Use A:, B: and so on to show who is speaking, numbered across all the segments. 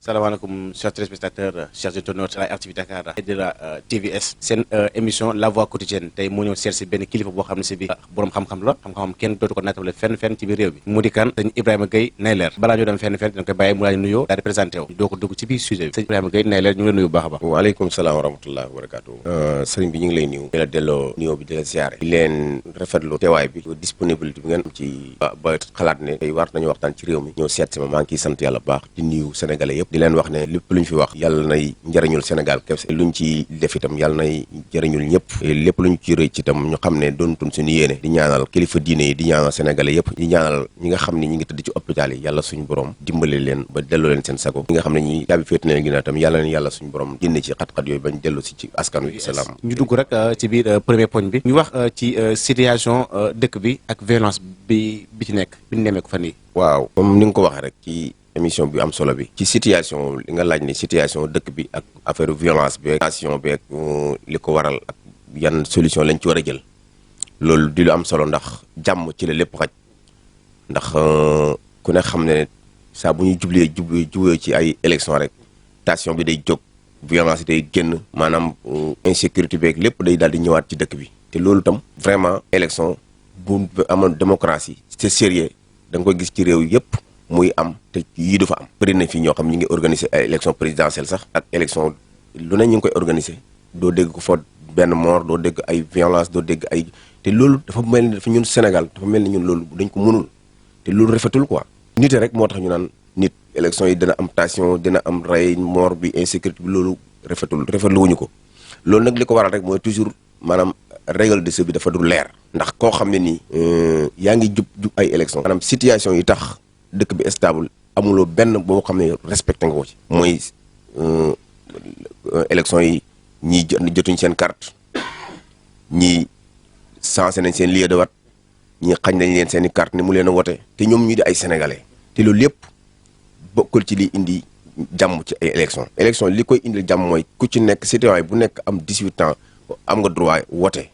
A: salaamaaleykum chers téléspectateurs chers internautes de la RTV Dakar et de la TVS seen émission La Voix quotidienne tey moo ñëw seet si benn kilifa boo xam ne si bi borom xam-xam la xam-xamam kenn dootu ko naatable fenn ci biir réew bi mu di kan sëñ Ibrahima Gueye Nayler balaa ñu dem fenn dañ koy bàyyi mu laa ñu nuyoo daal di présenté wu doo ko dugg ci biir sujet bi sëñ Ibrahima Gueye Nayler ñu ngi lay nuyu bu baax a baax.
B: waaleykum salaam wa rahmatullahi wa barakatuh. sëriñ bi ñu ngi lay nuyu di la delloo nuyoo bi di la ziare di leen rafetlu teewaay bi disponibilité bi ngeen am ci ba xalaat ne tey war nañu waxtaan ci réew mi ñëw seet si ma maa ngi ciy sant yàlla bu baax di nuyu sénégalais yëpp di leen wax ne lépp luñ fi wax yàlla nay njëriñul Sénégal kese luñ ci def itam yàlla nay njëriñul ñëpp lépp luñ ci rëcc itam ñu xam ne doonutun suñu yéene di ñaanal kilifa diine yi di ñaanal sénégalais yëpp di ñaanal ñi nga xam ne ñi ngi tëdd ci hôpital yi yàlla suñu borom dimbale leen ba delloo leen seen sago ñi nga xam ne ñi caabi féet na leen ginnaaw itam yàlla leen yàlla suñu borom génne ci xat-xat yooyu bañ dellu si ci askan wi salaam
A: ñu dugg rek ci biir premier poñ bi ñu wax ci situation dëkk bi ak violence bi ci nekk bi ñu nemee ko fan yi
B: waaw comme ni nga ko waxee rek ci émission bi am solo bi ci situation li nga laaj ni situation dëkk bi ak affaire violence bi nation bi ak li ko waral ak yan solution lañ ci war a jël loolu di lu am solo ndax jàmm ci la lépp xaj ndax ku ne xam ne saa bu ñu jubee ci ay élection rek tension bi day jóg violence day génn maanaam insécurité beeg lépp day daal di ñëwaat ci dëkk bi te loolu tam vraiment élection bu amoon démocratie c'est sérieux da nga koy gis ci réew yëpp muy am te yii du fa am bëri na fi ñoo xam ñu ngi organiser ay élection présidentielle sax ak élection lu ne ñu ngi koy organiser doo dégg ko fa benn mort doo dégg ay violence doo dégg ay te loolu dafa mel ni dafa ñun Sénégal dafa mel ni ñun loolu dañ ko mënul te loolu rafetul quoi nite rek moo tax ñu naan nit élection yi dina am tension dina am rey mort bi insécurité bi loolu rafetlu wuñu ko loolu nag li ko waral rek mooy toujours maanaam règle de jeu bi dafa dul leer ndax koo xam ne nii yaa ngi jub ay élection maanaam situation yi tax dëkk bi stable amuloo benn boo xam ne respecté nga ko ci mooy élection yi ñii jotuñ seen carte ñii sensé nañ seen lieu de vote ñii xañ nañ leen seen i carte ni mu leen a wote te ñoom ñu di ay sénégalais te loolu lépp bokkul ci li indi jàmm ci ay élection li koy indi jàmm mooy ku ci nekk citoyen bu nekk am 18 ans am nga droit wote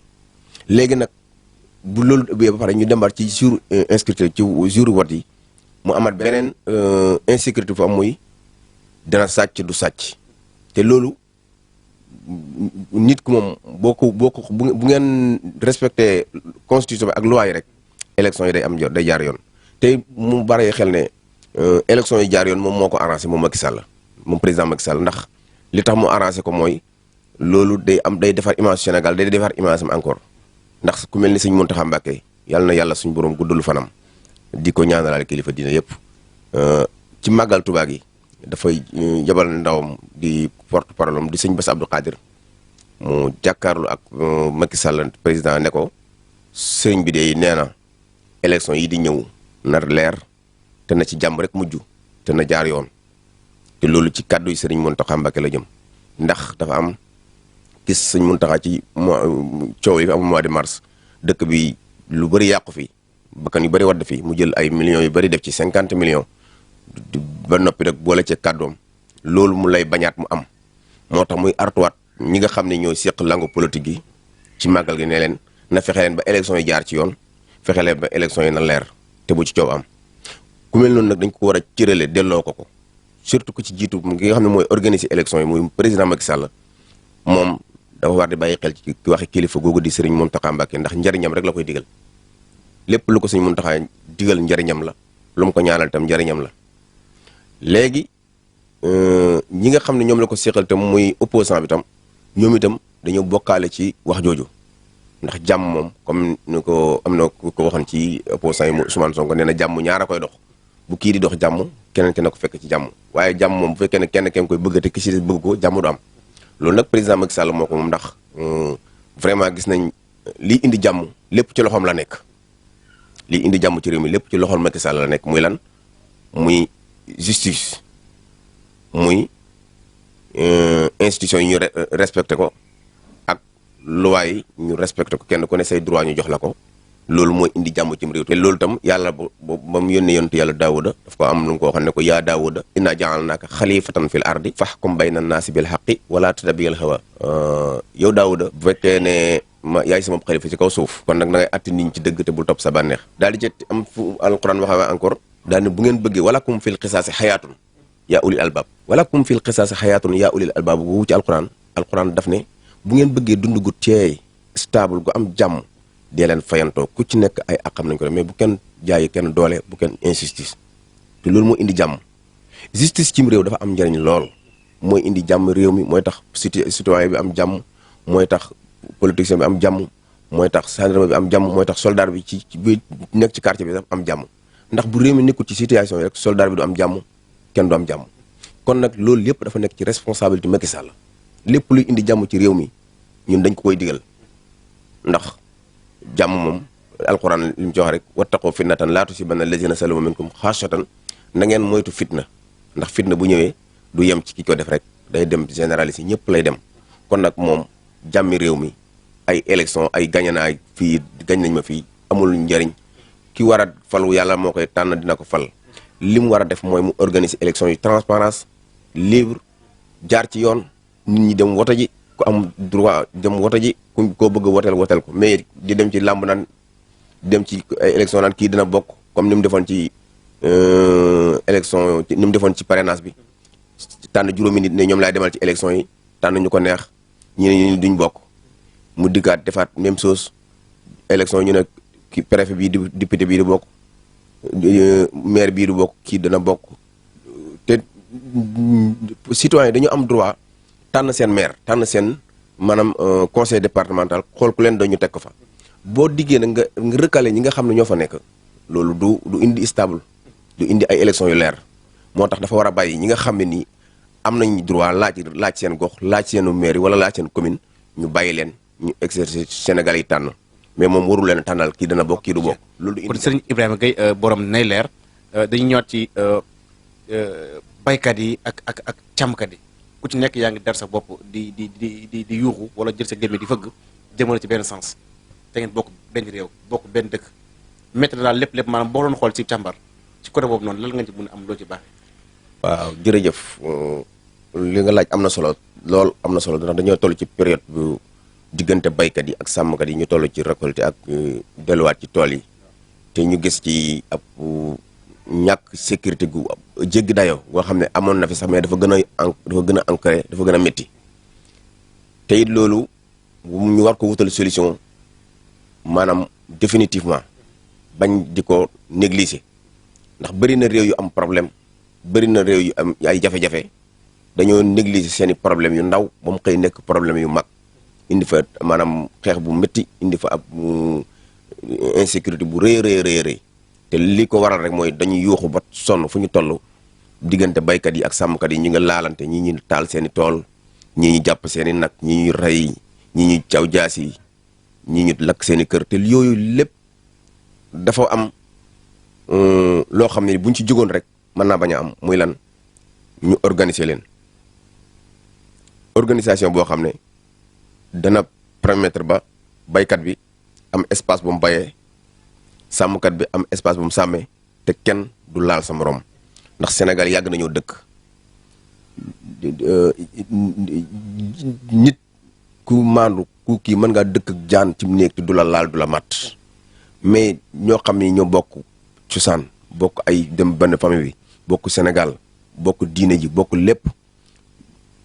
B: léegi nag bu loolu ubbee ba pare ñu dembaat ci jour inscription ci jour vote yi mu amaat beneen insécurité fu am muy dana sàcc du sàcc te loolu nit ku moom bu ngeen respecté constitution bi ak loi yi rek élection yi day jaar yoon te mu bari xel ne élection yi jaar yoon moom moo ko arrangé moom Macky Sall moom président Macky Sall ndax li tax mu arrangé ko mooy loolu day defar image Sénégal day defar image am encore ndax ku mel ni sëñ Mountakha Mbacké yàlla na yàlla suñu borom guddalu fanam di ko ñaanalal kilifa dina yëpp ci màggal Tuubaa gi dafay yabal ndawam di porte parole am di sëñ Bass Abdou Khadir mu jàkkaarlu ak Macky Sall président ne ko sëriñ bi de nee na élection yi di ñëw na leer te na ci jàmm rek mujj te na jaar yoon te loolu ci kàddu yi sëriñ Mountakha Mbacké la jëm ndax dafa am gis sëñ Mountakha ci coow yi fi am mois de mars dëkk bi lu bëri yàqu fi bakkan yu bëri wadd fi mu jël ay millions yu bëri def ci 50 millions ba noppi rek boole ci kàddoom loolu mu lay bañaat mu am moo tax muy artuwaat ñi nga xam ne ñooy seq langue politique yi ci màggal gi ne leen na fexe leen ba élection yi jaar ci yoon fexe leen ba élection yi na leer te bu ci coow am ku mel noonu nag dañ ko war a cërale delloo ko surtout ku ci jiitu ki nga xam ne mooy organiser élection yi muy président Macky Sall moom dafa war di bàyyi xel ci waxi kilifa googu di Serigne Mountakha Mbacké ndax njariñam rek la koy digal lépp lu ko Serigne Mountakha digal njariñam la lu mu ko ñaanal itam njariñam la léegi ñi nga xam ne ñoom la ko seqal itam muy opposant bi tam ñoom itam dañoo bokkaale ci wax jooju ndax jàmm moom comme ni ko am na ku ko waxoon ci opposant yi Ousmane Sonko nee na jàmm ñaar a koy dox bu kii di dox jàmm keneen ke na ko fekk ci jàmm waaye jàmm moom bu fekkee ne kenn koy bëgg te ki si bëgg ko jàmm du am loolu nag président Macky Sall moo ko moom ndax vraiment gis nañ lii indi jàmm lépp ci loxoom la nekk lii indi jàmm ci réew mi lépp ci loxoom Macky Sall la nekk muy lan muy justice muy institution yi ñu respecté ko ak loi yi ñu respecté ko kenn ku ne say droit ñu jox la ko loolu mooy indi jàmm ci réew te loolu tam yàlla ba mu yónnee yontu yàlla daawuda daf ko am lu mu ko waxoon ne ko yaa daawuda inna ja'alnaaka xalifatan fil ardi fahkum bayna naasi bil haqqi wala tattabi'il hawa yow daawuda bu fekkee ne yaay sama xalifa ci kaw suuf kon nag da ngay atti nit ñi ci dëgg te bul topp sa bànneex daal di ci am fu alquran waxawee encore daal ne bu ngeen bëggee walakum fil qisaasi xayaatun yaa ulil albab walakum fil qisaas xayaatun yaa ulil albab bu ci alquran daf ne bu ngeen bëggee dund gu teey stable gu am jàmm dee leen fayantoo ku ci nekk ay àqam nañ ko def mais bu kenn jaayi kenn doole bu kenn injustice te loolu moo indi jàmm justice cim réew dafa am njëriñ lool mooy indi jàmm réew mi mooy tax citoyen bi am jàmm mooy tax politicien bi am jàmm mooy tax gendarme bi am jàmm mooy tax soldat bi bi nekk ci quartier bi dafa am jàmm ndax bu réew mi nekkul ci situation yi rek soldat bi du am jàmm kenn du am jàmm kon nag loolu lépp dafa nekk ci responsabilité Macky Sall lépp luy indi jàmm ci réew mi ñun dañ ko koy digal ndax jàmm moom alquran li mu ci wax rek wattaqoo fitnatan laa tusiibanna allazina zalamu minkum xaasatan na ngeen moytu fitna ndax fitna bu ñëwee du yem ci ki ko def rek day dem généraliser ñëpp lay dem kon nag moom jàmmi réew mi ay élection ay gañanaay fii gañ nañ ma fii amul njëriñ ki war a falu yàlla moo koy tànn dina ko fal li mu war a def mooy mu organiser élection yu transparence libre jaar ci yoon nit ñi dem woto ji ku am droit dem woto ji ku koo bëgg a woteel ko mais di dem ci làmb naan dem ci ay élection naan kii dina bokk comme ni mu defoon ci élection ni mu defoon ci parrainage bi tànn juróomi nit ne ñoom laay demal ci élection yi tànn ñu ko neex ñi ne ñu duñ bokk mu diggaat defaat même chose élection ñu ne ki préfet bii di député bii di bokk maire bii di bokk kii dana bokk te citoyen dañu am droit tànn seen maire tànn seen maanaam conseil départemental xool ku leen doon ñu teg ko fa boo diggee nag nga recalé ñi nga xam ne ñoo fa nekk loolu du indi stable du indi ay élection yu leer moo tax dafa war a bàyyi ñi nga xam ne nii am nañ droit laaj seen gox laaj seenu maire wala laaj seen commune ñu bàyyi leen ñu exercer Sénégal yi tànn mais moom warul leen tànnal kii dana bokk kii du bokk. loolu du indi
A: kon Serigne Ibrahima Gueye borom nay leer dañu ñëwaat ci baykat yi ak càmmkat yi ku ci nekk yaa ngi dar sa bopp di yuuxu wala jël sa gémmiñ di fëgg jëmale ci benn sens te ngeen bokk benn réew bokk benn dëkk métti daal lépp maanaam boo doon xool ci càmbar ci côté boobu noonu lan nga ci mën a am loo ci baaxee.
B: waaw jërëjëf li nga laaj am na solo lool am na solo ndax dañoo toll ci période bu diggante baykat yi ak sàmmkat yi ñu toll ci récolte ak delluwaat ci tool yi te ñu gis ci ab ñàkk sécurité gu jéggi dayoo boo xam ne amoon na fi sax mais dafa gën a ancré dafa gën a métti te it loolu ñu war ko wutal solution maanaam définitivement bañ di ko négliger ndax bëri na réew yu am problème bëri na réew yu am ay jafe-jafe dañoo négliger seeni problème yu ndaw ba mu xëy nekk problème yu mag indi fa maanaam xeex bu métti indi fa ab insécurité bu rëy rëy te li ko waral rek mooy dañuy yuuxu ba sonn fu ñu toll diggante baykat yi ak sàmmkat yi ñu nga laalante ñi ñu taal seeni tool ñi ñu jàpp seeni nag ñi ñu rey ñi ñu caw jaas yi ñi ñu lakk seeni kër te yooyu lépp dafa am loo xam ne buñ ci jógoon rek mën naa bañ a am muy lan ñu organiser leen organisation boo xam ne dana permettre ba baykat bi am espace bu mu bayee sàmmkat bi am espace bu mu sàmmee te kenn du laal sa morom ndax Sénégal yàgg nañoo dëkk nit ku maandu ku kii mën ngaa dëkk ak jaan ci néeg te du la laal du la mat mais ñoo xam ni ñoo bokk cosaan bokk ay dem benn famille bi bokk Sénégal bokk diine ji bokk lépp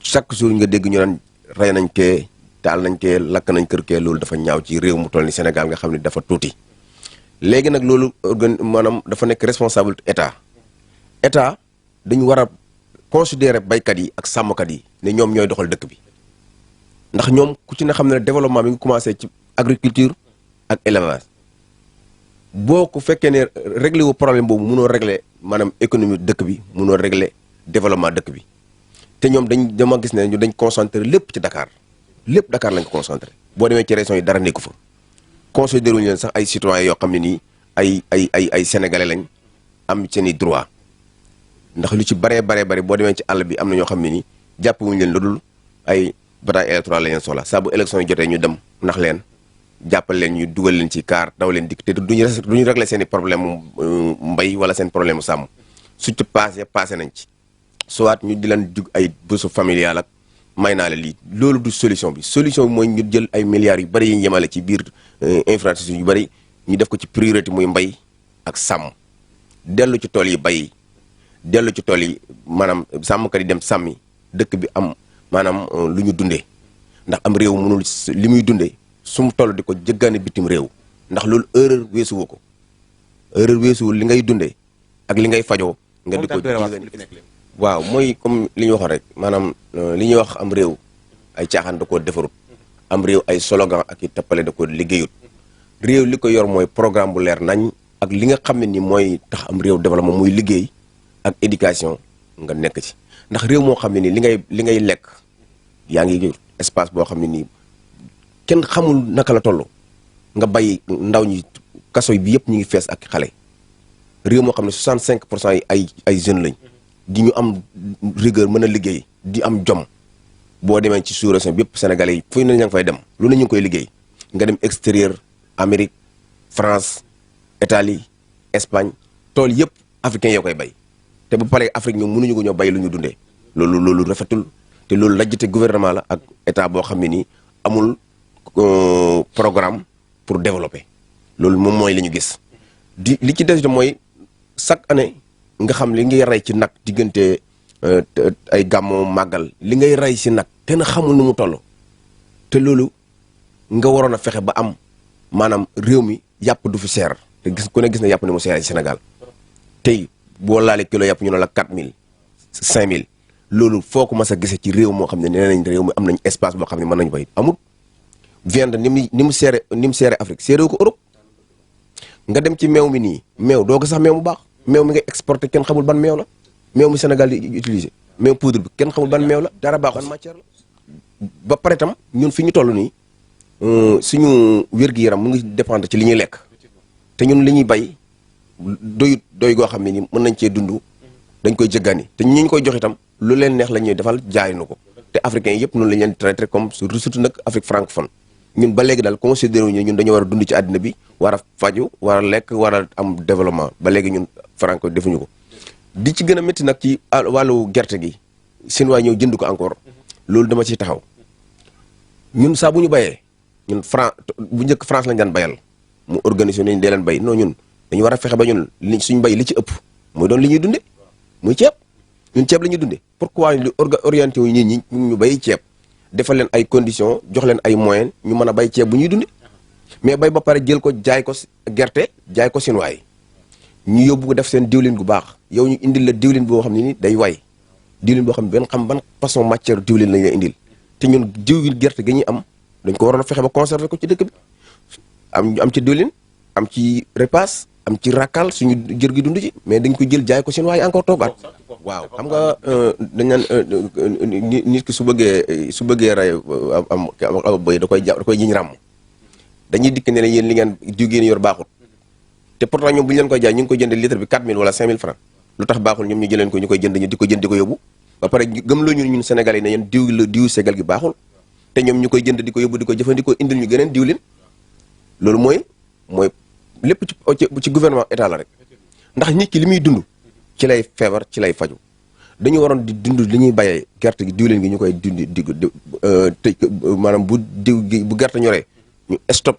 B: chaque jour nga dégg ñu naan rey nañ kee taal nañ kee lakk nañ kër kee loolu dafa ñaaw ci réew mu toll ni Sénégal nga xam ne dafa tuuti léegi nag loolu maanaam dafa nekk responsabilité état dañu war a considérer baykat yi ak sàmmkat yi ne ñoom ñooy doxal dëkk bi ndax ñoom ku ci ne xam ne développement bi nga commencé ci agriculture ak élevage boo ko fekkee ne réglé wu problème boobu mënoo réglé maanaam économie dëkk bi mënoo réglé développement dëkk bi te ñoom dama gis ne ñu dañ concentré lépp ci Dakar lépp Dakar lañ ko concentré boo demee ci régions yi dara nekku fa considéré wuñu leen sax ay citoyens yoo xam ne nii ay sénégalais lañ am seen i droit ndax lu ci baree bari boo demee ci àll bi am na ñoo xam ne nii jàpp wuñu leen lu dul ay bataille électorale la leen soxla saa bu élection yi jotee ñu dem ndax leen jàppal leen ñu dugal leen ci kaar daw leen dikk te duñu régler seen i problème mu mbay wala seen problème mu sàmm su ci passé nañ ci soit ñu di leen jug ay bourse familiale ak may naa la lii loolu du solution bi mooy ñu jël ay milliards yu bari yi ñu yemale ci biir infrastructure yu bari ñu def ko ci priorité muy mbay ak sàmm dellu ci tool yi bay dellu ci tool yi maanaam sàmmkat yi dem sàmmi dëkk bi am maanaam lu ñu dundee ndax am réew mënul li muy dundee su mu toll di ko jëggaane bitim réew ndax loolu erreur weesuwu ko erreur weesuwul li ngay dundee ak li ngay fajoo nga di ko waaw mooy comme li ñu waxoon rek maanaam li ñuy wax am réew ay caaxaan da koo defarut am réew ay slogan ak i tappale da ko liggéeyut réew li ko yor mooy programme bu leer nañ ak li nga xam ne ni mooy tax am réew développement muy liggéey ak éducation nga nekk ci ndax réew moo xam ne nii li ngay lekk yaa ngi espace boo xam ne nii kenn xamul naka la toll nga bay ndaw ñi kaso bi yëpp ñu ngi fees ak xale réew moo xam ne 65% yi ay jeunes lañ di ñu am rigueur mën a liggéey di am jom boo demee ci sous-région bi yëpp sénégalais yi fu ne ña ngi fay dem lu ne ñu ngi koy liggéey nga dem extérieur Amérique France Italie Espagne tool yëpp africains yoo koy bay te bu paree Afrique ñoom mënuñu ko ñoo bay lu ñu dundee loolu rafetul te loolu lajjite gouvernement la ak état boo xam ne nii amul programme pour développer loolu moom mooy li ñu gis li ci des mooy chaque année nga xam li ngay rey ci nag diggante ay gàmmoo màggal li ngay rey si nag kenn xamul nu mu toll te loolu nga waroon a fexe ba am maanaam réew mi yàpp du fi seer te gis ku ne gis na yàpp ni mu seer ci Sénégal tey boo laalee kilo yàpp ñu ne la 4000 5000 loolu foo ko mas a gisee ci réew moo xam ne nee nañ réew mi am nañ espace boo xam ne mën nañu bay amul viande ni mu seere Afrique seerewu ko Europe nga dem ci meew mi nii meew doo ko sax meew mu baax meew mi ngay exporté kenn xamul ban meew la meew mi Sénégal di utiliser meew poudre bi kenn xamul ban meew la dara baaxul ban matière la ba pare tam ñun fi ñu toll nii suñu wér-gi-yaram mu ngi dépendre ci li ñuy lekk te ñun li ñuy bay doy goo xam ne ni mën nañ cee dund dañ koy jëggaani te ñi ñu koy jox itam lu leen neex la ñuy defal jaay nu ko te africains yëpp noonu lañ leen traité comme surtout nag Afrique francophone ñun ba léegi daal considéré ñu ñun dañoo war a dund ci àddina bi war a faju war a lekk war a am développement ba léegi ñun franco defuñu ko di ci gën a métti nag ci wàllu gerte gi Chinois ñëw jënd ko encore loolu dama ciy taxaw ñun saa bu ñu bayee ñun bu njëkk France lañ daan bayal mu organisé nañ dee leen bay non ñun dañu war a fexe ba ñun suñ bay li ci ëpp mooy doon li ñuy dunde muy ceeb ñun ceeb la ñuy dunde pourquoi lu orienté wu nit ñi ñu bay ceeb defal leen ay conditions jox leen ay moyens ñu mën a bay ceeb bu ñuy dunde mais bay ba pare jël ko jaay ko gerte jaay ko Chinois yi ñu yóbbu ko def seen diwlin gu baax yow ñu indil la diwlin boo xam ne ni day way diwlin boo xam ne benn xam ban façon matière diwlin lañ la indil te ñun diwlin gerte gi ñuy am dañ ko waroon a fexe ba conserver ko ci dëkk bi am ci diwlin am ci repas am ci rakkal suñu jër gi dund ci mais dañ ko jël jaay ko Chinois yi encore toogaat waaw xam nga dañ naan nit ki su bëggee rey am bëy da koy jiñ ràmm dañuy dikk ne yéen li ngeen diw ngeen yor baaxut te pourtant ñoom bu ñu leen koy jaay ñu ngi koy jënd litre bi 4000 wala 5000 francs lu tax baaxul ñoom ñu jëleen ko ñu koy jënd ñu di ko jënd di ko yóbbu ba pare gëm loo ñun Sénégalais yi ne yéen diw segal gi baaxul te ñoom ñu koy jënd di ko yóbbu di ko jëfandikoo indil ñu gëneen diwlin loolu mooy lépp ci gouvernement état la rek ndax nit ki li muy dund ci lay feebar ci lay faju dañu waroon di dund li ñuy bayee gerte gi diwlin gi ñu koy dundi te maanaam bu gerte ñoree ñu stop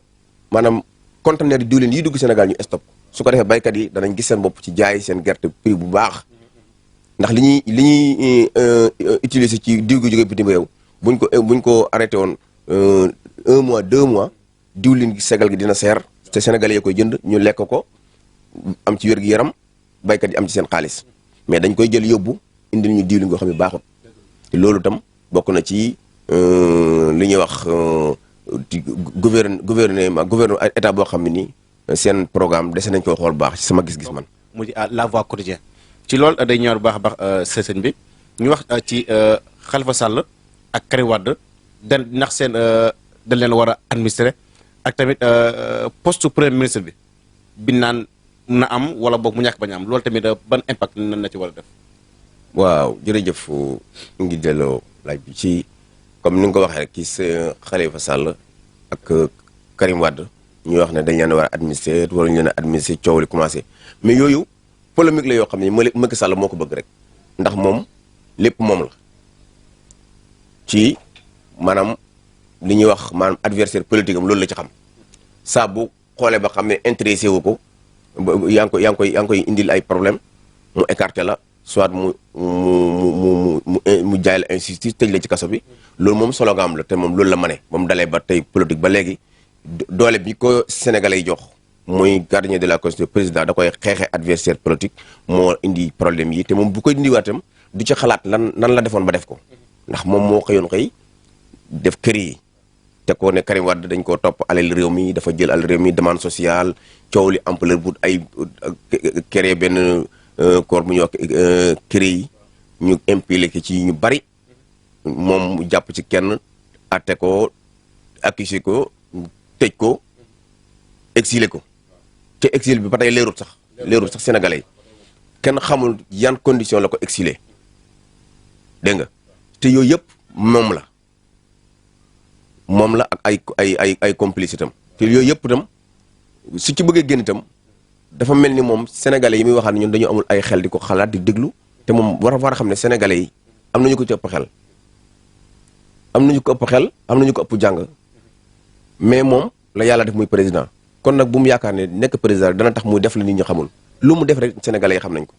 B: maanaam conteneur yi diwlin yi dugg Sénégal ñu stop su ko defee baykat yi danañ gis seen bopp ci jaay seen gerte prix bu baax ndax li ñuy utiliser ci diw gi jógee bitim réew buñ ko arrêté woon 1 mois 2 mois diwlin gi segal gi dina seer te Sénégalais yi koy jënd ñu lekk ko am ci wér-gi-yaram baykat yi am ci seen xaalis mais dañ koy jël yóbbu indil ñu diwlin goo xam ne baaxut te loolu tam bokk na ci li ñuy wax gouvernement état boo xam ne nii seen programme dese nañ koo xool baax ci sama gis-gis man.
A: mu di la voix quotidien ci loolu day ñëwaat bu baax a baax sëñ bi ñu wax ci Khalifa Sall ak Karim Wade ndax seen dañ leen war a administrer ak tamit poste premier ministre bi naan na am wala boog mu ñàkk bañ am loolu tamit ban impact nan na ci war a def.
B: waaw jërëjëf ñu ngi delloo laaj bi ci comme ni nga ko waxee rek ci Khalifa Sall ak Karim Wade ñuy wax ne dañ leen war a administrer waruñu leen a administrer coow li commencé mais yooyu polémique la yoo xam ne Macky Sall moo ko bëgg rek ndax moom lépp moom la ci maanaam li ñuy wax maanaam adversaire politique am loolu la ci xam saa bu xoolee ba xam ne intéressé wu ko yaa ngi koy indil ay problème mu écarté la soit mu jaay la injustice tëj la ci kaso bi loolu moom slogan am la te moom loolu la mane ba mu dalee ba tey politique ba léegi doole bi ko Sénégalais yi jox mooy gardien de la constitution président da koy xeexe adversaire politique moo indi problème yi te moom bu koy indiwaatam du ci xalaat nan la defoon ba def ko ndax moom moo xëyoon xëy def kër yi te ko ne Karim Wade dañ koo topp alal réew mi dafa jël alal réew mi demande sociale coow li ampleur bu ay créé benn corps bu ñuy wax kër yi ñu impliqué ci ñu bari moom mu jàpp ci kenn atte ko accusé ko tëj ko exilé ko te exil bi ba tey leerut sax sénégalais yi kenn xamul yan condition la ko exilé dégg nga te yooyu yëpp moom la ak ay complice itam te yooyu yëpp itam su ci bëggee génn itam dafa mel ni moom sénégalais yi muy waxaat ñun dañu amul ay xel di ko xalaat di déglu te moom war a xam ne sénégalais yi am nañu ko ci ëpp xel am nañu ko ëpp jàng mais moom la yàlla def muy président kon nag bu mu yaakaar ne nekk président dana tax muy def la nit ñi xamul lu mu def rek sénégalais yi xam nañ ko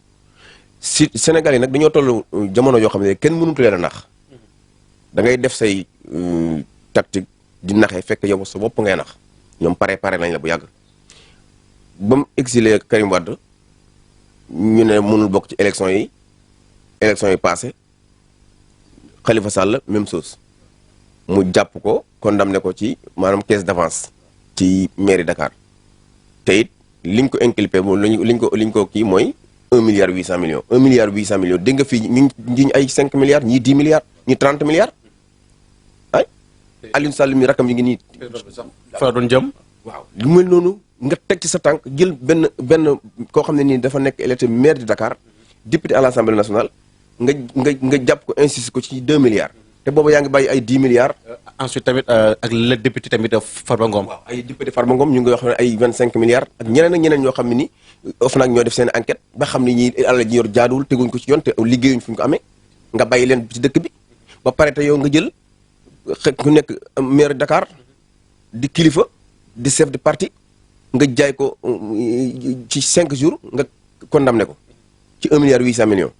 B: si sénégalais yi nag dañoo toll jamono yoo xam ne kenn mënutu leen a nax da ngay def say tactique di naxee fekk yow sa bopp ngay nax ñoom pare nañ la bu yàgg ba mu exilé Karim Wade ñu ne mënul bokk ci élection yi passé Khalifa Sall même chose mu jàpp ko condamné ko ci maanaam caisse d'avance ci mairie Dakar te it liñ ko inculpé moom liñ ko kii mooy 1 milliard 800 millions 1 milliard 800 millions dégg nga fii ñu ngi ay 5 milliards ñii 10 milliards ñii 30 milliards ay Alioune Sall mi rakam yi ngi nii.
A: fa doon jëm.
B: waaw lu mel noonu nga teg ci sa tànk jël benn koo xam ne nii dafa nekk électeur maire de Dakar député à l'Assemblée nationale nga jàpp ko insiste ko ci 2 milliards. te boobu yaa ngi bàyyi ay 10 milliards.
A: ensuite tamit ak le député tamit Farba Ngom.
B: waaw ay député Farba Ngom ñu ngi wax ne ay 25 milliards ak ñeneen ñoo xam ne ni OFNAC ñoo def seen enquête ba xam ne ñii alal ji yor jaaduwul teguñ ko ci yoon te liggéeyuñ fu ñu ko amee nga bàyyi leen ci dëkk bi ba pare te yow nga jël ku nekk maire Dakar di kilifa di chef de parti nga jaay ko ci 5 jours nga condamné ko ci 1 milliard 800 millions.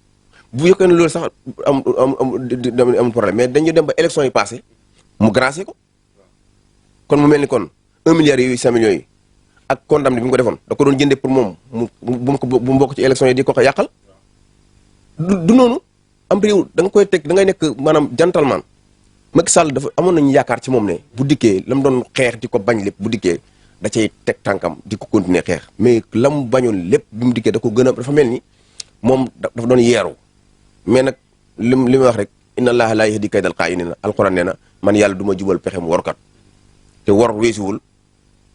B: bu yokkee ne loolu sax am problème mais dañu dem ba élection yi passé mu gracié ko kon mu mel ni kon 1 milliard yooyu 800 millions yi ak condamné bi mu ko defoon da ko doon jëndee pour moom bu mu bokk ci élection yi di ko yàqal du noonu am réew da nga koy teg da ngay nekk maanaam gentleman Macky Sall dafa amoon nañu yaakaar ci moom ne bu dikkee la mu doon xeex di ko bañ lépp bu dikkee da cay teg tànkam di ko continuer xeex mais la mu bañoon lépp bi mu dikkee da ko gën a dafa mel ni moom dafa doon yeeru mais nag li may wax rek inna allaha laa yahdi kaydal xaa'iniina alquran nee na man yàlla du ma jubal pexem workat te wor weesuwul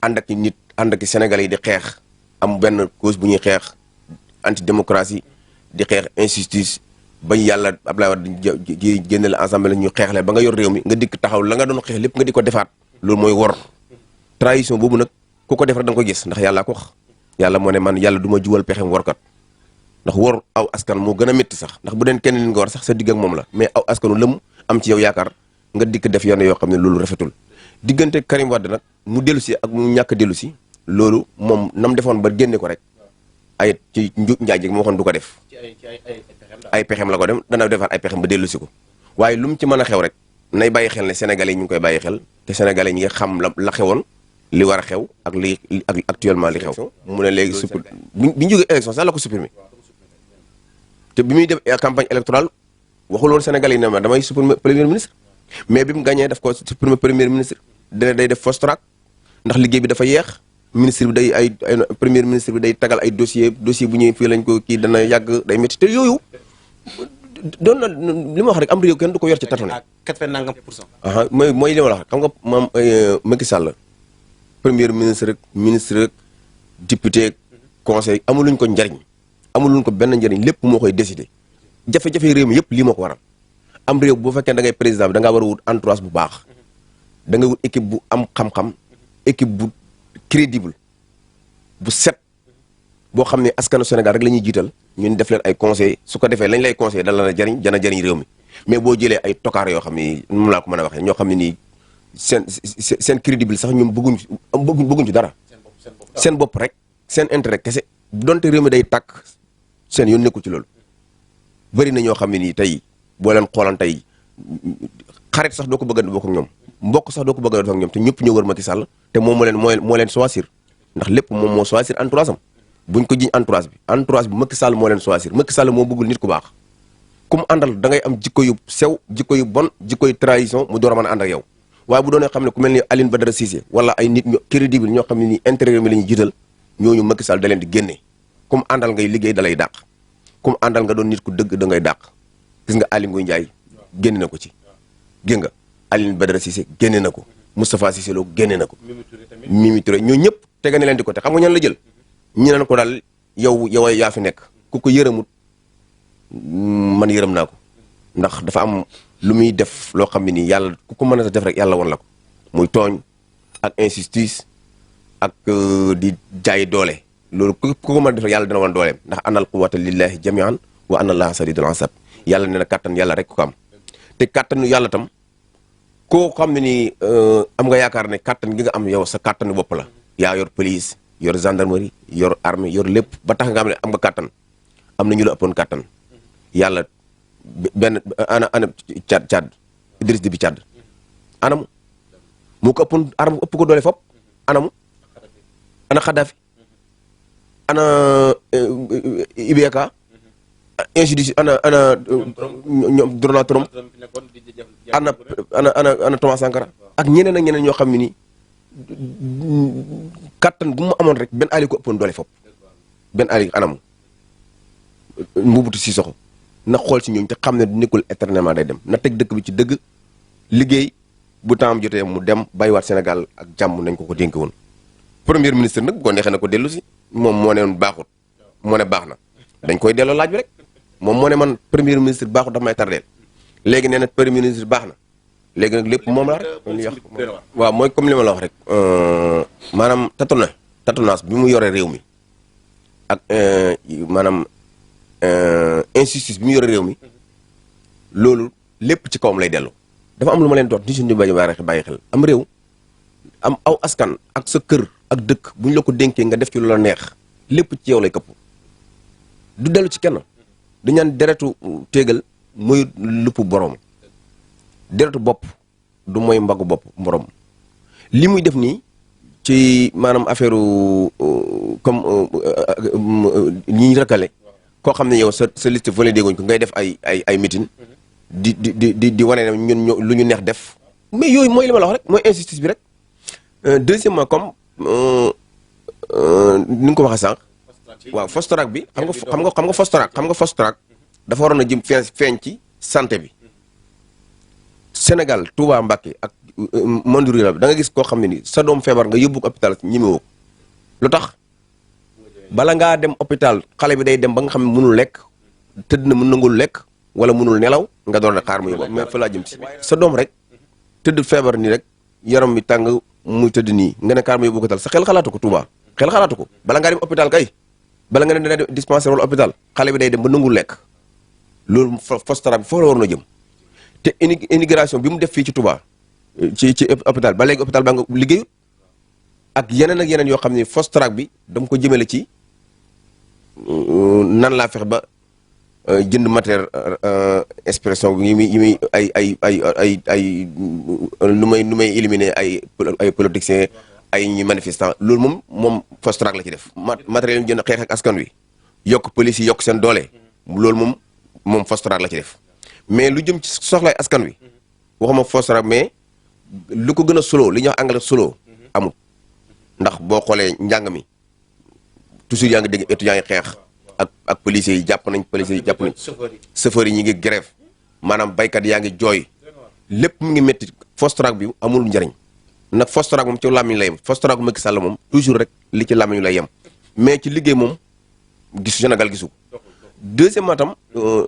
B: ànd ak nit ànd ak Sénégalais yi di xeex am benn cause bu ñuy xeex anti démocratie di xeex injustice bañ yàlla Abdoulaye Wade génne la ensemble ñu xeexle ba nga yor réew mi nga dikk taxaw la nga doon xeex lépp nga di ko defaat loolu mooy wor trahison boobu nag ku ko def rek da nga ko gis ndax yàlla ko wax yàlla moo ne man yàlla du ma jubal pexem workat ndax wor aw askan moo gën a métti sax ndax bu deen kenn li nga war sax sa digg ak moom la mais aw askanu lëm am ci yow yaakaar nga dikk def yenn yoo xam ne loolu rafetul diggante Karim Wade nag mu dellu si ak mu ñàkk dellu si loolu moom nam defoon ba génne ko rek ay ci njaaj gi moo waxoon du ko def ay pexem la ko dem dana defaat ay pexem ba dellu si ko waaye lu mu ci mën a xew rek nay bàyyi xel ne sénégalais yi ñu ngi koy bàyyi xel te sénégalais ñi nga xam la xewoon li war a xew ak li ak actuellement li xew mu ne léegi bi ñu jógee élection sax la ko supprimer te bi muy def campagne électorale waxul woon sénégalais yi ne ma damay supprimer premier ministre mais bi mu gagné daf ko supprimer premier ministre day def fast track ndax liggéey bi dafa yeex ministre bi day ay premier ministre bi day tagal ay dossier bu ñuy fii lañ ko kii dana yàgg day métti te yooyu doon na li ma wax rek am réew kenn du ko yor ci tatone. 80% mooy li ma la wax xam nga maam Macky Sall premier ministre rek ministre rek député conseil amuluñ ko njariñ amuluñ ko benn njariñ lépp moo koy décider jafe-jafe réew mi yëpp lii moo ko waral am réew bu fekkee da ngay président bi da ngaa war a wut entourage bu baax da nga wut équipe bu am xam-xam équipe bu crédible bu set boo xam ne askanu Sénégal rek la ñuy jiital ñun def leen ay conseil su ko defee lañ lay conseil dala la jariñ dana jariñ réew mi mais boo jëlee ay tokaar yoo xam ne moom laa ko mën a waxee ñoo xam ne nii seen crédible sax ñoom bëgguñ ci dara seen bopp rek seen intérêt kese donte réew mi day tàkk seen yoon nekkul ci loolu bëri na ñoo xam ne nii tey boo leen xoolan tey xarit sax doo ko bëgg a bokk ak ñoom mbokk sax doo ko bëgg a def ak ñoom te ñëpp ñoo wër Macky Sall te moom moo leen choisir ndax lépp moom moo choisir entourage am buñ ko jiñ entourage bi Macky Sall moo leen choisir Macky Sall moo bëggul nit ku baax comme àndal da ngay am jikko yu sew jikko yu bon jikko yu trahison mu door a mën a ànd ak yow waaye bu doonee xam ne ku mel ni Aline Badara Cissé wala ay nit ñu crédible ñoo xam ne nii intérieur mi la ñuy jiital ñooñu Macky Sall da leen di génne comme àndal ngay liggéey da lay dàq comme àndal nga doon nit ku dëgg da ngay dàq gis nga Aly Ngouille Ndiaye génne na ko ci gis nga Aline Badara Cissé génne na ko Moustapha Cissé Lo génne na ko Mimi Touré ñoo ñëpp tega ne leen di ko te xam nga ñan la jël ñi naan ko daal yow yaa fi nekk ku ko yërëmut man yërëm naa ko ndax dafa am lu muy def loo xam ne nii yàlla ku ko mën a def rek yàlla won la ko muy tooñ ak injustice ak di jaay doole loolu ku ko mën a def rek yàlla dina wan dooleem ndax anal quwwata lillahi jami'an wa anna allaha sadidul asab yàlla nee na kàttan yàlla rek ko am te kàttanu yàlla tam koo xam ne nii am nga yaakaar ne kàttan gi nga am yow sa kàttanu bopp la yaa yor police yor gendarmerie yor armée yor lépp ba tax nga xam ne am nga kàttan am na ñu la ëppoon kàttan yàlla benn ana Tchad Idriss Déby Tchad anamu moo ko ëppoon arme ëpp ko doole fop anamu ana Kadhafi ana IBK injustice ana ñoom Donald Trump ana Thomas Sankara ak ñeneen ak ñeneen ñoo xam ne nii kattan bu mu amoon rek benn ali ko ëppoon doole fop benn ali anamu Mobutu Sissoko na xool si ñooñu te xam ne nekkul éternellement day dem na teg dëkk bi ci dëgg liggéey bu temps jotee mu dem bàyyiwaat Sénégal ak jàmm nañ ko dénk woon premier ministre nag bu ko neexee na ko dellu si moom moo ne woon baaxut moo ne baax na dañ koy delloo laaj bi rek moom moo ne man premier ministre baaxut dafa may tardeel léegi nee na premier ministre baax na léegi nag lépp moom la rek waaw mooy comme li ma la wax rek maanaam tâtonnage bi mu yore réew mi ak maanaam injustice bi mu yore réew mi loolu lépp ci kawam lay dellu dafa am lu ma leen doot ni suñu bàyyi xel am réew am aw askan ak sa kër ak dëkk bu ñu la ko dénkee nga def ci lu la neex lépp ci yow lay këpp du dellu ci kenn du ñaan deretu téegal mooy lupp borom deretu bopp du mooy mbagu bopp borom li muy def nii ci maanaam affaire comme ñi rakale koo xam ne yow sa liste fa la déggoñ ko ngay def ay meeting di wane ne ñun lu ñu neex def mais yooyu mooy li ma la wax rek mooy injustice bi rek deuxièmement comme ni nga ko waxee sànq waaw fast track bi xam nga fast track dafa waroon a jëm feeñ ci santé bi Sénégal Touba Mbacké ak monde rural bi da nga gis koo xam ne ni sa doom feebar nga yóbbu ko hôpital ñemewoo ko lu tax bala ngaa dem hôpital xale bi day dem ba nga xam ne mënul lekk tëdd na mën nangul lekk wala mënul nelaw nga doon xaar mu yóbbu mais fa laa jëm si sa doom rek tëdd feebar nii rek yaram mi tàng muy tëdd nii nga ne kaar mu yóbbu ko tal sa xel xalaatu ko Touba xel xalaatu ko bala ngaa dem hôpital kay bala nga ne dina dem dispensaire wala hôpital xale bi day dem ba nangul lekk loolu fostara bi foofu la waroon a jëm te immigration bi mu def fii ci Touba ci hôpital ba léegi hôpital ba nga liggéeyut ak yeneen yoo xam ne fast track bi dama ko jëmale ci nan laa fexe ba jënd matériel expression bi yi muy ay nu may éliminer ay politiciens ay ñu manifestants loolu moom fast track la ci def matériel yi jënd xeex ak askan wi yokk police yi yokk seen doole loolu moom fast track la ci def mais lu jëm ci soxlay askan wi waxuma fast track mais lu ko gën a solo li ñuy wax anglais solo amul ndax boo xoolee njàng mi toujours yaa ngi dégg étudiants yi xeex ak policiers yi jàpp nañ chauffeurs yi ñi ngi grève maanaam baykat yaa ngi jooy lépp mu ngi métti fast track bi amul njëriñ nag fast track moom ci làmmiñ lay yem fast track bu Macky Sall moom toujours rek li ci làmmiñ lay yem mais ci liggéey moom gisu Sénégal gisu deuxièmement tam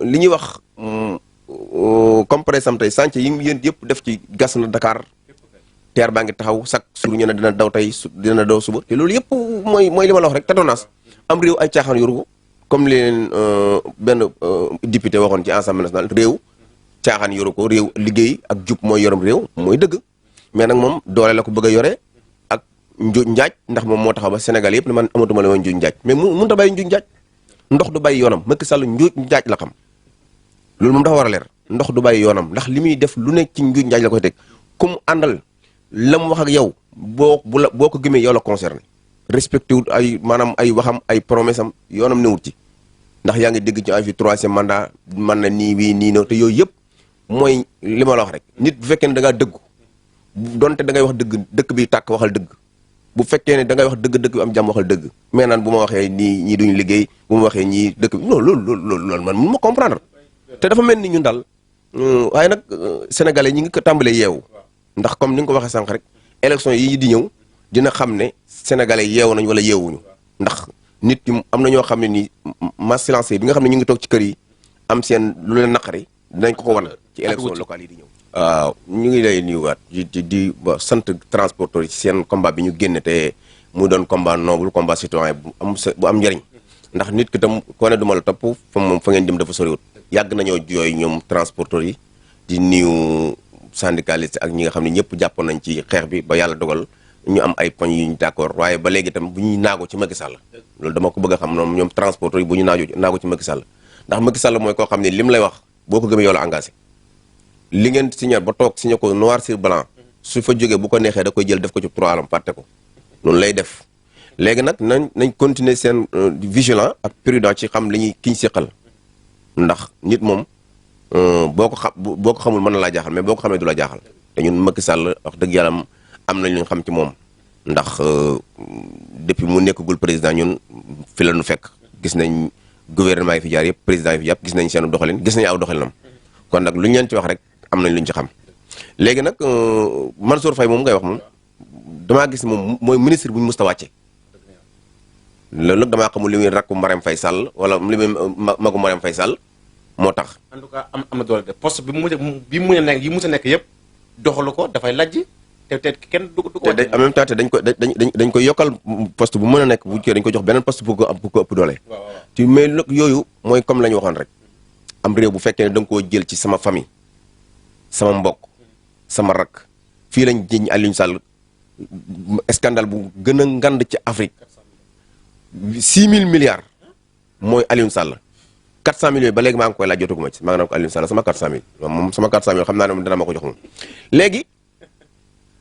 B: li ñuy wax comme par exemple tey chantier yi yéen yëpp def ci gas na Dakar teer baa ngi taxaw chaque jour ñu ne dina daw tey dina daw suba te loolu yëpp mooy li ma la wax rek tâtonnage am réew ay caaxaan yoru ko comme li leen benn député waxoon ci Assemblée nationale réew caaxaan yoru ko réew liggéey ak jub mooy yorum réew mooy dëgg mais nag moom doole la ko bëgg a yore ak njuuj njaaj ndax moom moo taxaw ba Sénégal yëpp ne man amatuma la woon njuuj njaaj mais mënut a bàyyi njuuj njaaj ndox du bàyyi yoonam Macky Sall njuuj njaaj la xam loolu moom dafa war a leer ndox du bàyyi yoonam ndax li muy def lu nekk ci njuuj njaaj la koy teg comme àndal la mu wax ak yow boo ko gëmee yow la concerné respecté wut ay maanaam ay waxam ay promesse am yoonam newut ci ndax yaa ngi dégg ci ay fi troisième mandat man na nii wii nii no te yooyu yëpp mooy li ma la wax rek nit bu fekkee ne da ngaa dëggu donte da ngay wax dëgg dëkk bi tàkk waxal dëgg bu fekkee ne da ngay wax dëgg dëkk bi am jàmm waxal dëgg mais naan bu ma waxee nii ñii duñu liggéey bu ma waxee ñii dëkk bi non loolu man mun ma comprendre te dafa mel ni ñun daal waaye nag sénégalais ñi ngi ko tàmbalee yeewu ndax comme ni nga ko waxee sànq rek élection yi di ñëw dina xam ne sénégalais yeewu nañ wala yeewuñu ndax nit ñi am na ñoo xam ne nii masse silencieuse bi nga xam ne ñu ngi toog ci kër yi am seen lu leen naqari dinañ ko wan ci élection locale yi di ñëw. waaw ñu ngi lay nuyuwaat di sant transporteurs yi ci seen combat bi ñu génne te mu doon combat noble combat citoyen bu am njëriñ ndax nit ki tam koo ne duma la topp fa moom fa ngeen jëm dafa soriwut yàgg nañoo jooy ñoom transporteurs yi di nuyu syndicaliste ak ñi nga xam ne ñëpp jàppoon nañ ci xeex bi ba yàlla dogal ñu am ay poñ yu ñu d'accord waaye ba léegi itam bu ñuy naago ci Macky Sall loolu dama ko bëgg a xam ñoom transporteurs yi bu ñu naago ci Macky Sall ndax Macky Sall mooy koo xam ne lim lay wax boo ko gëmee yow la engagé li ngeen signé ba toog signé ko noir sur blanc su fa jógee bu ko neexee da koy jël def ko ci trois am fàtte ko noonu lay def léegi nag nañ continuer seen vigilant ak prudent ci xam li ñuy kiñ seqal ndax nit moom boo ko xamul mën na laa jaaxal mais boo ko xamee du la jaaxal te ñun Macky Sall wax dëgg yàlla am nañ lu ñu xam ci moom ndax depuis mu nekkagul président ñun fi la ñu fekk gis nañ gouvernement yi fi jaar yëpp président yi fi yàpp gis nañ seen doxalin gis nañ aw doxalinam kon nag lu ñu leen ci wax rek am nañ lu ñu ci xam léegi nag Mansour Faye moom ngay wax moom damaa gis moom mooy ministre bu ñu musta wàcce loolu nag damaa xamul li muy rakku Marème Faye Sall wala li muy magu Marème Faye Sall moo tax.
A: en tout cas am na doole de poste bi mu mën a nekk yi mu sa nekk yëpp doxalu ko dafay lajj te kenn du ko.
B: te en même temps te dañ koy yokkal poste bu mën a nekk bu kii dañ ko jox beneen poste bu ko ëpp doole. ci mais nag yooyu mooy comme la ñu waxoon rek am réew bu fekkee ne da nga koo jël ci sama famille sama mbokk sama rak fii lañ jiñ Aliou Sall scandale bu gën a ngand ci Afrique 6 000 milliards mooy Aliou Sall 400 millions ba léegi maa ngi koy laaj jotaguma ci maa ngi naan ko Aliou Sall sama 400 000 moom sama 400 000 xam naa ne moom dana ma ko jox moom léegi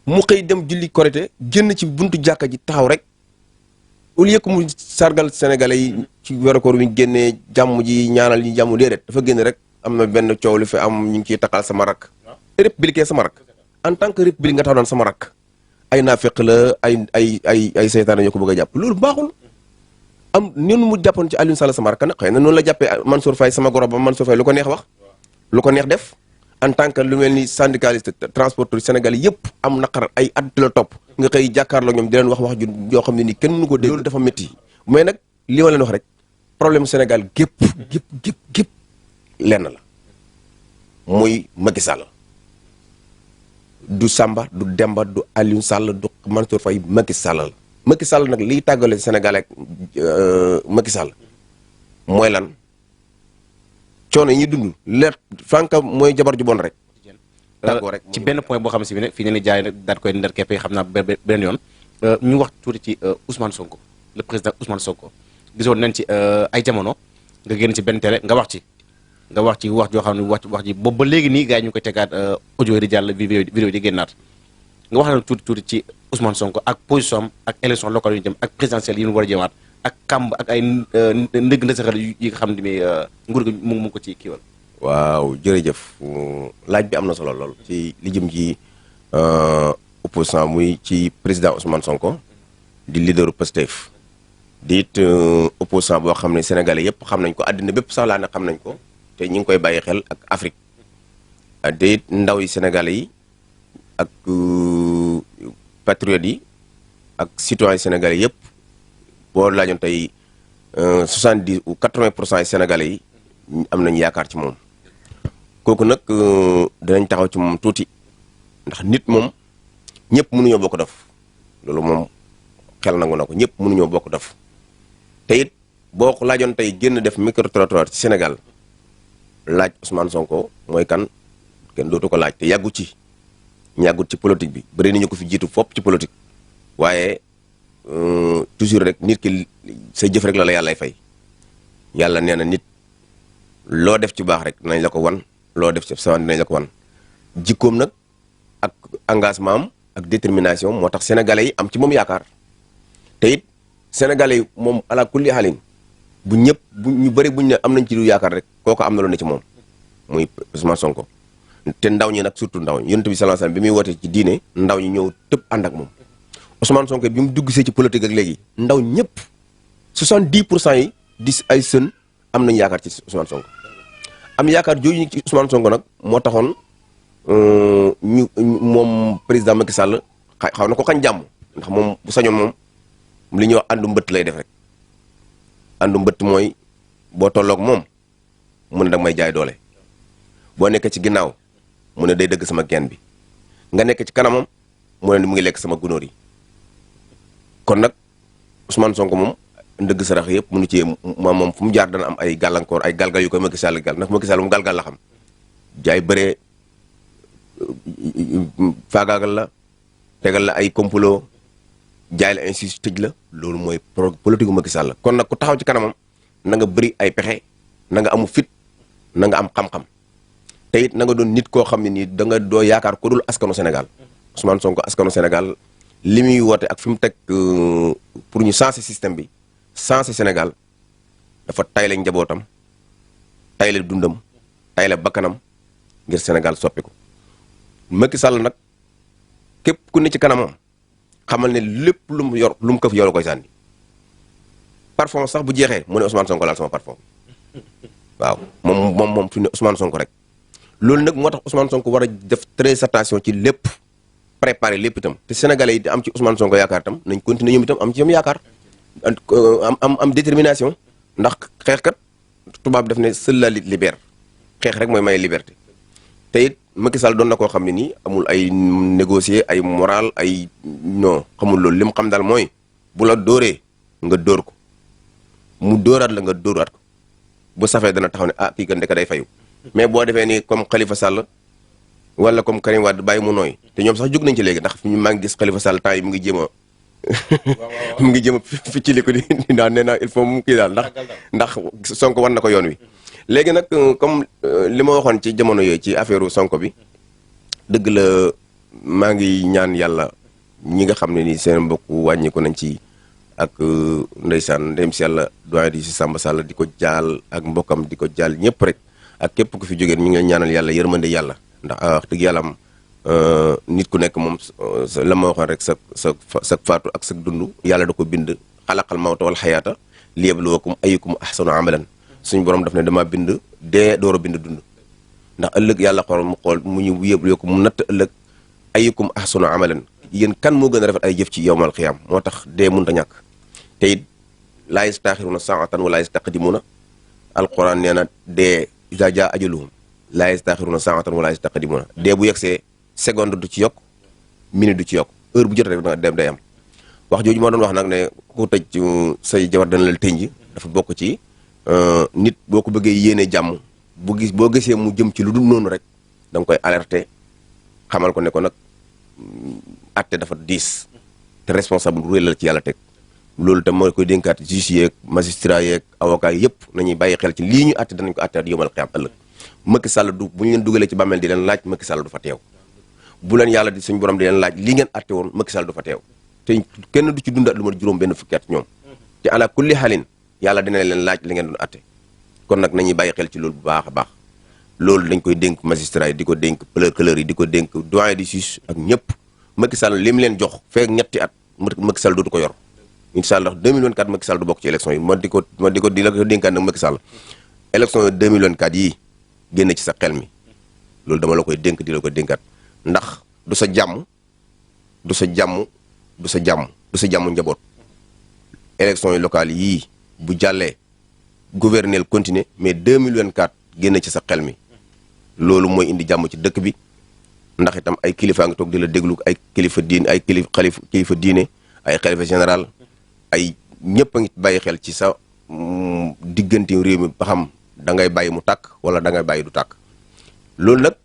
B: mu xëy dem julli korité génn ci buntu jàkka ji taxaw rek au lieu que mu sargal sénégalais yi ci weeru koor wi génnee jàmm ji ñaanal ñi jàmm déedéet dafa génn rek am na benn coow li fi am ñu ngi ciy taxal sama rak républicain sama rak en tant que république nga taxaw naan sama rak ay naafeq la ay seytaane ñoo ko bëgg a jàpp loolu baaxul am ñun mu jàppoon ci Aliou Sall sama rak nag xëy na noonu la jàppee Mansour Faye sama goro ba Mansour Faye lu ko neex wax lu ko neex def en tant que lu mel ni syndicaliste transporteur Sénégal yëpp am naqar ay at la topp nga xëy jàkkaarloo ñoom di leen wax ju yoo xam ne ni kenn mënu ko dégg loolu dafa métti mais nag li ma leen wax rek problème Sénégal gépp lenn la muy Macky Sall du Samba du Demba du Aliou Sall du Mansour Faye Macky Sall la Macky Sall nag liy tàggale Sénégal ak Macky Sall mooy lan coono yi ñuy dund leer franka mooy jabar ju bon rek. tàggoo rek
A: ci benn point boo xam si bi ne fii ne ni jaay nag daal koy ndar keppe xam naa beneen yoon ñu wax tuuti ci Ousmane Sonko le président Ousmane Sonko gisoon nañ ci ay jamono nga génn ci benn télé nga wax ci wax joo xam ne wax ji boobu ba léegi nii gars yi ñu koy tegaat audio yi di jàll vidéo yi di génnaat nga wax na tuuti ci Ousmane Sonko ak position am ak élection locale yu ñu jëm ak présidentielle yi ñu war a jëmaat ak kàmb ak ay ndëgg ndësaxal yi nga xam ne nguur gi mu ngi ko ci kiiwal.
B: waaw jërëjëf laaj bi am na solo lool ci li jëm ci opposant muy ci président Ousmane Sonko di leaderu Pastef di it opposant boo xam ne sénégalais yëpp xam nañ ko àddina bépp sax laa ne xam nañ ko te ñu ngi koy bàyyi xel ak Afrique te it ndaw yi sénégalais yi ak patriotes yi ak citoyens sénégalais yëpp boo laajoon tey 70 ou 80% yi sénégalais yi am nañu yaakaar ci moom kooku nag dinañ taxaw ci moom tuuti ndax nit moom ñëpp mënuñoo bokk def loolu moom xel nangu na ko ñëpp mënuñoo bokk def te it boo ko laajoon tey génn def micro trottoir ci Sénégal laaj Ousmane Sonko mooy kan kenn dootu ko laaj te yàggut ci politique bi bëri nañu ko fi jiitu fopp ci politique waaye toujours rek nit ki sa jëf rek la yàllay fay yàlla nee na nit loo def ci baax rek dinañ la ko wan, loo def ci sawaan dinañ la ko wan. jikkoom nag ak engagement am ak détermination moo tax sénégalais yi am ci moom yaakaar te it sénégalais yi moom ala kulli xaalin bu ñëpp bu ñu bëri buñ ne am nañ ci lu yaakaar rek kooku am na lu ne ci moom muy Ousmane Sonko. te ndaw ñi nag surtout ndaw ñi yonent bi sallallahu alayhi wasallam bi muy woote ci diine ndaw ñi ñëw tëpp ànd ak moom Ousmane Sonko bi mu dugg see ci politique ak léegi ndaw ñëpp 70% yi di ay sën am nañu yaakaar ci Ousmane Sonko. am yaakaar jooju ci Ousmane Sonko nag moo taxoon moom président Macky Sall xaw na ko xañ jàmm ndax moom bu sañoon moom li ñuy wax àndu mbëtt lay def rek àndu mbëtt mooy boo tolloog moom mu ne danga may jaay doole boo nekkee ci ginnaaw mu ne day dëgg sama genn bi nga nekk ci kanamam mu ne mu ngi lekk sama gunóor yi kon nag Ousmane Sonko moom ndëgg sarax yëpp mënu ci moom fu mu jaar dana am ay gàllankoor ay galgal yu koy Macky Sall gal ndax Macky Sall mu galgal la xam jaay bëree faagaagal la tegal la ay complot jaay la ainsi tëj la loolu mooy politique gu Macky Sall kon nag ku taxaw ci kanamam na nga bëri ay pexe na nga amu fit na nga am xam-xam te it na nga doon nit koo xam ne nii da nga doo yaakaar ko dul askanu Sénégal Ousmane Sonko askanu Sénégal li muy woote ak fi mu teg pour ñu changer système bi changer Sénégal dafa tayle njabootam tayle dundam tayle bakkanam ngir Sénégal soppi ko Macky Sall nag képp ku ne ci kanamam xamal ne lépp lu mu yor lu mu këf yow la koy sànni parfum sax bu jeexee mu ne Ousmane Sonko laal sama parfum waaw moom fi ne Ousmane Sonko rek loolu nag moo tax Ousmane Sonko war a def très attention ci lépp préparer lépp itam te sénégalais yi di am ci Ousmane Sonko yaakaar itam nañ continuer ñoom itam am ci ñoom yaakaar am détermination ndax xeexkat tubaab def ne seule la lutte libère xeex rek mooy may liberté te it Macky Sall doon na koo xam ne nii amul ay négocier ay moral ay non xamul loolu li mu xam daal mooy bu la dóoree nga dóor ko mu dóoraat la nga dóoraat ko bu safee dana taxaw ne ah kii kat ndeka day fayu mais boo defee ni comme Khalifa Sall wala comme Karim Wade bàyyi mu nooy te ñoom sax jóg nañ ci léegi ndax maa ngi gis Khalifa Sall temps yi mu ngi jéem a mu ngi jëm ficcili ko di daan nee na il faut mu kii daal ndax Sonko war na ko yoon wi léegi nag comme li ma waxoon ci jamono yooyu ci affaire Sonko bi dëgg la maa ngi ñaan yàlla ñi nga xam ne ni seen mbokk wàññiku nañ ci ak ndeysaan ndem si yàlla doyen di si Samba Sall di ko jaal ak mbokkam di ko jaal ñëpp rek ak képp ku fi jógeen ñu ngi ñaanal yàlla yërmande yàlla ndax wax dëgg yàlla am nit ku nekk moom la ma waxoon rek sa faatu ak sa dund yàlla da ko bind xalaqal mawta wal xayaata liyabluwakum ayyukum ahsanu amalan suñu borom daf ne dama bind dee door a bind dund ndax ëllëg yàlla xool mu ñu yëbluwakum mu natt ëllëg ayyukum ahsanu amalan yéen kan moo gën a rafet ay jëf ci yowmal xiyaam moo tax dee mënut a ñàkk te it laa yastaaxiruuna saatan wala yastaqdimuuna alquran nee na dee iza jaa ajaluhum laa yastaaxiruuna saatan wala yastaqdimuuna dee bu yegsee seconde du ci yokk minute du ci yokk heure bu jot rek dem day am wax jooju moo doon wax nag ne ku tëj say jabar dana la tënj dafa bokk ci nit boo ko bëggee yéene jàmm boo gisee mu jëm ci lu dul noonu rek da nga koy alerter xamal ko ne ko nag atte dafa diis te responsable réel la ci yàlla teg loolu tam mooy koy dénkaat juge yeeg magistrat yeeg avocat yëpp nañuy bàyyi xel ci lii ñu atte danañ ko atteat yomal xiyaam ëllëg Macky Sall du bu ñu leen dugalee ci bàmmeel di leen laaj Macky Sall du fa teew bu leen yàlla di suñu borom di leen laaj li ngeen atte woon Macky Sall du fa teew te kenn du ci dundaat lu ma juróom benn fukki at ñoom te ala kulli xalin yàlla dina leen laaj li ngeen doon atte kon nag nañuy bàyyi xel ci loolu bu baax a baax loolu dañ koy dénk magistrat yi di ko dénk procureur yi di ko dénk doyen du juge ak ñëpp Macky Sall li mu leen jox feek ñetti at Macky Sall dootu ko yor incha allah 2024 Macky Sall du bokk ci élection yi di la ko dénkaat nag Macky Sall élection 2024 yii génne ci sa xel mi loolu dama la koy dénk di la ko dénkaat ndax du sa jàmm du sa jàmm du sa jàmm du sa jàmm njaboot élection yi locales yii bu jàllee gouverner continuer mais 2024 génne ci sa xel mi loolu mooy indi jàmm ci dëkk bi ndax itam ay kilifa nga toog di la déglu ay kilifa diine ay kilifa diine ay xalifa général ay ñëpp a ngi bàyyi xel ci sa diggante réew mi ba xam da ngay bàyyi mu tàkk wala da ngay bàyyi du tàkk loolu nag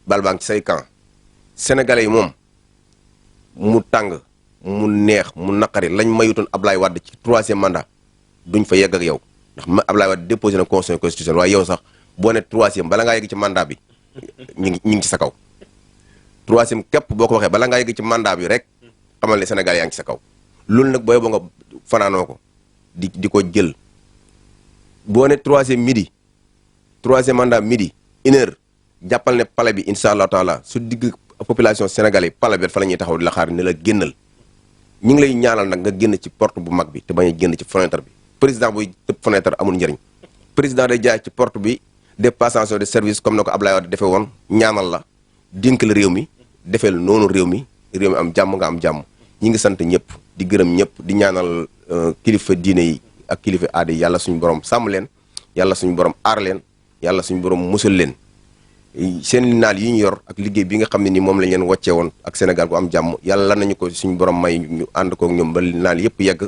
B: bal baa ngi ci say camp sénégalais yi moom mu tàng mu neex mu naqari lañ mayutoon Ablaye Wade ci 3e mandat duñ fa yegg ak yow ndax Abdoulaye Wade déposé na conseil constitutionnel waaye yow sax boo ne troisième bala ngaa yegg ci mandat bi ñu ngi ci sa kaw troisième képp boo ko waxee bala ngaa yegg ci mandat bi rek xamal ne Sénégal yaa ngi ci sa kaw loolu nag booy ba nga fanaanoo ko di ko jël boo ne troisième mandat midi 1h jàppal ne palais bi incha allah taala su digg population sénégalais palais bi fa la ñuy taxaw di la xaar ne la génnal ñu ngi lay ñaanal nag nga génn ci porte bu mag bi te bañ a génn ci fenêtre bi président buy tëb fenêtre amul njëriñ président day jaay ci porte bi des passation de service comme na ko Ablaye Wade defee woon ñaanal la dénk la réew mi defeel noonu réew mi am jàmm nga am jàmm ñi ngi sant ñëpp di gërëm ñëpp di ñaanal kilifa diine yi ak kilifa aada yi yàlla suñu borom sàmm leen yàlla suñu borom aar leen yàlla suñu borom musal leen seen naal yi ñu yor ak liggéey bi nga xam ne ni moom lañ leen wàccee woon ak Sénégal gu am jàmm yàlla nañu ko suñu borom may ñu ànd kook ñoom ba naal yëpp yegg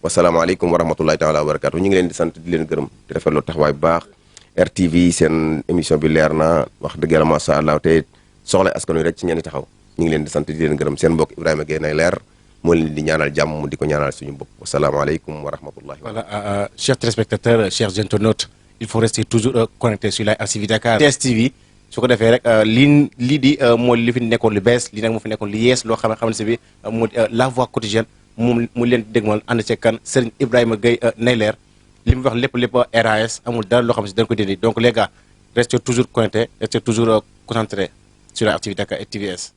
B: wasalaamaaleykum wa rahmatullahi taala wa barakatu ñu ngi leen di sant di leen gërëm di rafetlu taxawaay bu baax RTV seen émission bi leer na wax dëgg yàlla masha Allah te soxla askan wi rek ci ñenn taxaw ñu ngi leen di sant di leen gërëm seen mbokk Ibrahima Gueye nay leer moo leen di ñaanal jàmm di ko ñaanal suñu bopp wasalaamaaleykum wa rahmatullahi.
A: Voilà, chers téléspectateurs, chers internautes, il faut rester toujours connecté sur Live TV Dakar TSTV su ko defee rek lii di mooy li fi nekkoon lu bees lii nag moo fi nekkoon lu yees loo xam ne si bi mu la voix quotidienne mu leen dégmal ànd ci kan Serigne Ibrahima Gueye nay leer li mu wax lépp RAS amul dara loo xam si dañ ko dindi donc les gars restez toujours connectés restez toujours concentrés sur Live TV Dakar et TVS.